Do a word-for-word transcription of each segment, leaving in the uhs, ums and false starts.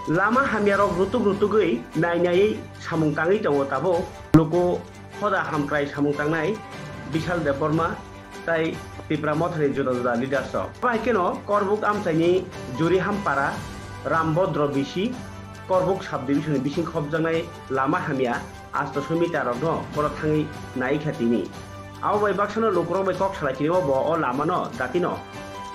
Lama hamyarok rutuk rutugwi nai naiwi samung tangwi tongo tabuk. Luku hoda hamkrai samung tangnai Bishal Debbarma tei Tipra Mothani juda juda leaders rok. Abo hai kheno Korbuk amchaini Juriham para, Rambodro bisi, Korbuk sub division ni bising khopjaknai lama hamya asto soi meter rokno boro thangwi nai kha tini. Abo bai baksano lukurok bai kok salai tini bo o lamano datino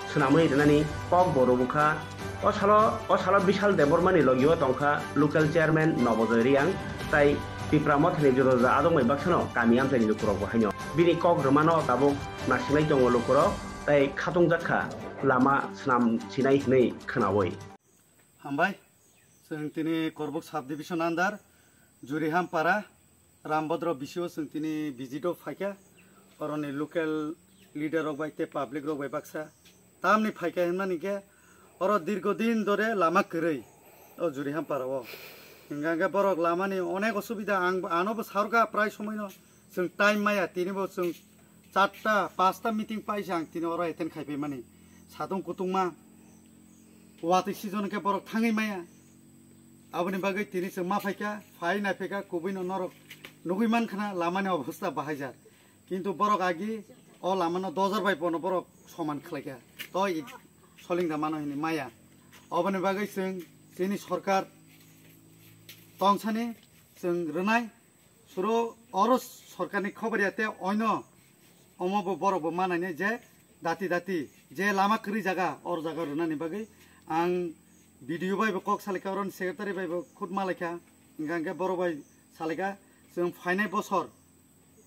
swnamwi rwnani kok bo rwbukha. O salo, o salo Bishal Debbarmani logio tongkha local chairman Nobojoy Reang tei Tipra Mothani juda juda adong bai baksano kami amchaini lukurok bo haino. Bini kok rwmano tabuk nasinai tongo lukurok tei khatungjak kha lama swnam sinai hwnwi khwnaui. Hambai, chwng tini Korbuk sub division under Juriham para Rambodro bisio chwng tini visit o phaikha, oroni local leader rok bai tei public rok bai baksa. Tamni phaikha hwnmani khe oro dirgo din dore lama kwrwi o Juriham para o. Hingkha khe borok lamani onek osubida, ang, ano bo sarwkha prai somoino chwng time maya, tini bo chwng charta, pasta meeting paisa ang tini oro attend khaipai mani. Satung kutungma watwi season khe borok thangwi maya. Aboni bagwi tini chwng ma phaikha, phai nai phaikha, kubui no norok nugui mankhana lamani obostha bahaijak. Kintu borok agi o lamano dojar bai bono borok soman khlaikha. Toi solingda mano hini maya. Oboni bagwi chwng chini sorkar tongsani chwng rwnai. Suro oro sorkarni khobor ya te oino omo bo borok bo manai je dati dati je lama kwrwi jaga or jaga rwnani bagwi ang B D O bai bo kok salaikha, oroni secretary bai bo khut malaikha, hingkha hingkhe borok bai salaikha chwng phainai bosor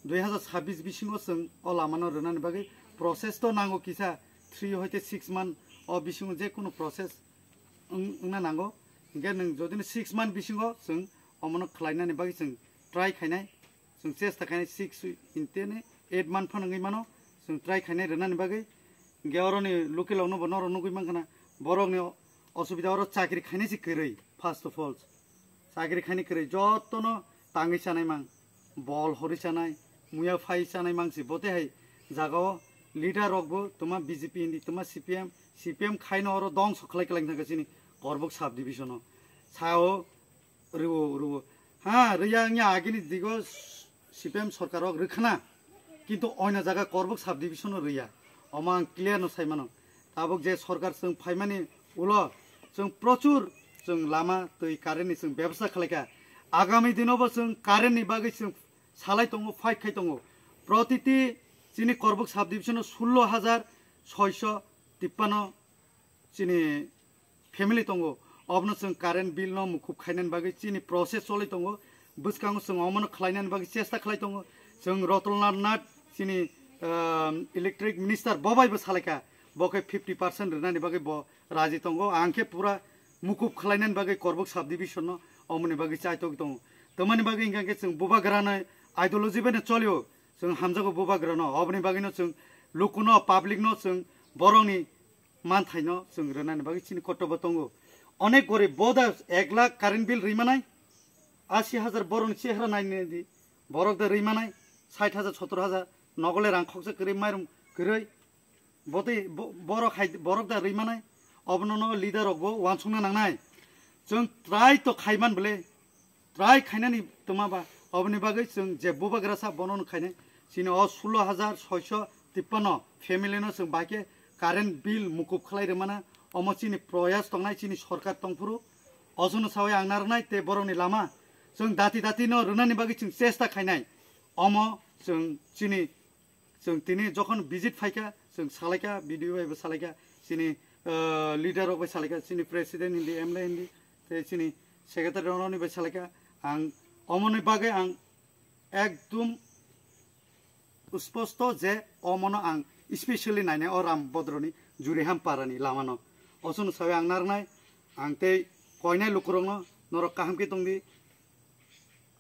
dui hazar sabbish bisingo chwng o lamano rwnani bagwi process to nango kisa three hoite six month o bisingo je kunu process wng-, wngna nango, hingkhe nwng jodi no six month bisingo chwng omono khlainani bagwi chwng try khainai. Chwng chesta khainai six hinte ni eight month phano wngwi mano, chwng try khainai rwnani bagwi. Hingkhe oroni local rokno bo norok nugui mankha na, borokni o-, osubida oro chakri khainai se kwrwi, first of all. Chakri khainai kwrwi, jotono tangwi chanai mang, bol hori chanai, muya phai chanai mang se, bote hai jaga o leader rok bo toma B J P hindi, toma C P M, C P M khaino oro dongso khlai khlai thangkha chini Korbuk sub division o. Sao rwo, rwo. Ha, rwya wngya agini digo C P M sorkar rok rwkhana. Kintu oina jaga Korbuk sub division o rwya. Omo ang clear no sai mano. Tabuk je sorkar chwng phaimani ulo chwng prochur chwng lama twi current ni chwng bebostha khlaikha. Agami dino bo chwng current ni bagwi chwng salai tongo, fight khai tongo. Protiti chini Korbuk sub division o sullo hajar soiso tippanno chini family tongo, obono chwng current bill no mukhub khainani bagwi chini process choli tongo, bwskango chwng omono khlainani bagwi chesta khlai tongo. Chwng Rotolnath Nath chini, um, electric minister bo bai bo salaikha, bo khe fifty percent rwnani bagwi bo raji tongo, ang khe pura mukhub khlainani bagwi Korbuk sub division no omoni bagwi chai togwi tongo. Tamani bagwi hingkha khe chwng bubagrano ideology bai no cholio, chwng hamjago bubagrano, oboni bagwi no chwng lukuno, public no chwng borokni manthaino chwng rwnani bagwi chini kotobo tongo. Onek gorib boda ek lakh current bill rwi manai, asi hajar borokni chehra nainai di, borok da rwi manai, sait hajar, sottor hajar, nogole rang khoksa kwrwi, mairum kwrwi, botwi bo-, borok hai, borok da rwi manai, obono no leader rok bo uansukna nangnai. Chwng try to khaiman bwle, try khainani twma ba, oboni bagwi chwng je bubagra sa bono no khainai. Chini o sullo hajar soiso tippanno family no chwng bai khe current bill mukup khlai rwmana, omo chini proyas tongnai, chini sorkar tongphuru. Ojono sawi ang narwknai tei borokni lama chwng dati dati no rwnani bagwi chwng chesta khainai. Omo chwng chini Chwng tini jokhon visit phaikha, chwng salaikha, B D O bai bo salaikha, chini, ah, leader rok bai salaikha, chini president hindi, M L A hindi, tei chini secretary rok ni bai salaikha. Ang omoni bagwi ang ekdum sposto je omono ang specially nainai o Ram Bodroni Juriham parani lamano. Ochono sawi ang narwknai, ang tei koinai lukurokno norok kaham khe tongdi.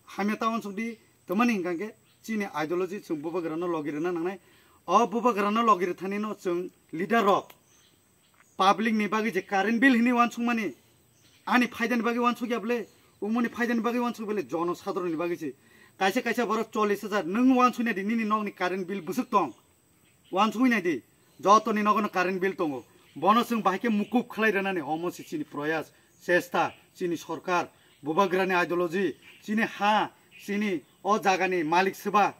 Hamya ta uansuk di, tamani hingka khe chini ideology chwng bubagrano logi rwna nangnai. O bubagrano logi rwthani no chwng leader rok public ni bagwi je current bill hini uansukmani, ani phaidani bagwi uansuk ya bwle, umuni phaidani bagwi uansuk bwle, jono sadharonni bagwi se. Kaisa kaisa borok chollish hajar, nwng uansuknai di nini nokni current bill bwswk tong. Uansugwi nai di, jotoni nogono current bill tongo. Bono chwng bahai khe mukup khlai rwnani, omo se chini proyas. Chesta, chini sorkar, bubagrani ideology, chini ha, chini o jagani malik seba,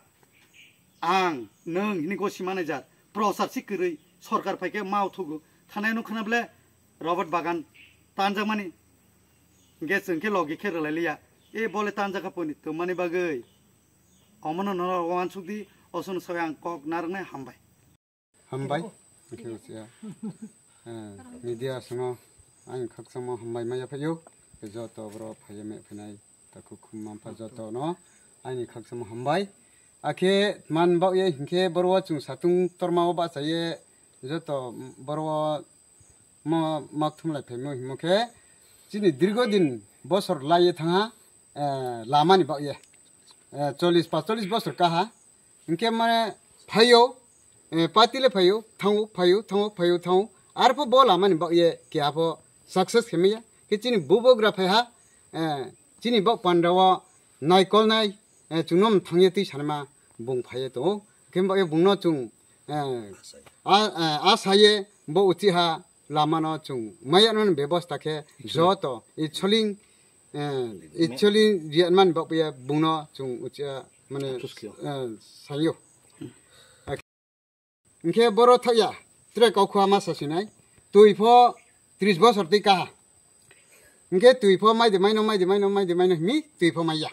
ang, nwng hini gosi manager, prosar si kwrwi, sorkar phaikhe ma uthugo, thanai no khna ble Robert Bagan tanjakmani, hingke chwng khe logi khe rwlai liya, e bole tanjak kha poni twmani bagwi, omono norok wansuk di, osono soi ang kok narwknai hambai. Hambai. Oke, oke, ya. Eh, media sono ang khakchangma hambai maya phaio. Joto boro phaiya me phainai takhuk khumma pha joto no ang khakchangma hambai. Akhe man bak ye hinkhe boro chung satung torma o bacha ye joto boro mo mak thumlai phaimo himo khe chini dirgo din bosor lai ye thangha, eh, lama ni bak ye. Eh, chollish, paanchchollish bosor kaha. Hinkhe mane phaio, eh, party le phaio, thango, phaio, thango, phaio, thango. Arpho bo lama ni bak ye keha pho success khe maya. Khe chini bubagra phaiha, eh, chini bak panda o naikolnai, eh, chwngno mthang ye twi sanma bung phaiye tongo. Khe bak ye bungno chwng, eh, a, eh, asa ye bo uchiha lama no chwng maya no bebosta khe joto i choling, eh, i choling riyan man bak ye bungno chwng uchiha mane, eh, sayo. Hinkhe boro thaya, tre kau khua ma sa sinai, twi pho tris bosor twi kaha. Hinkhe twi pho mai de maino, mai de maino, mai de maino himi twi pho maiya.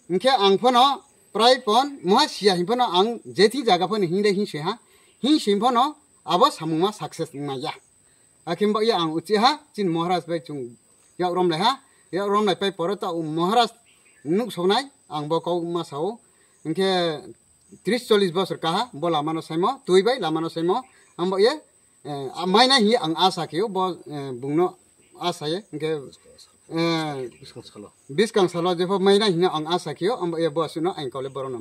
Hinkhe ang phono prai pon moha siya hin phono ang jethi jaga phono hinde hin se ha, hin sin phono abo samungma success maiya. Akhe bak ya ang uchi ha, chin Maharaj bai chung yak rom lai ha, yak rom lai pai poro ta Maharaj nuk sonai, ang bo kau ma sao. Hinkhe tris chollish bosor kaha, bo lama no saimo, twi bai lama no saimo, ang bak ye, eh, a-, maina hi ang asa khio, bo, eh, bungno asa ye, hinkhe, eh, biskang salo jepho maina hino ang asa khio, ang bak ye bo asuno ang kole boro no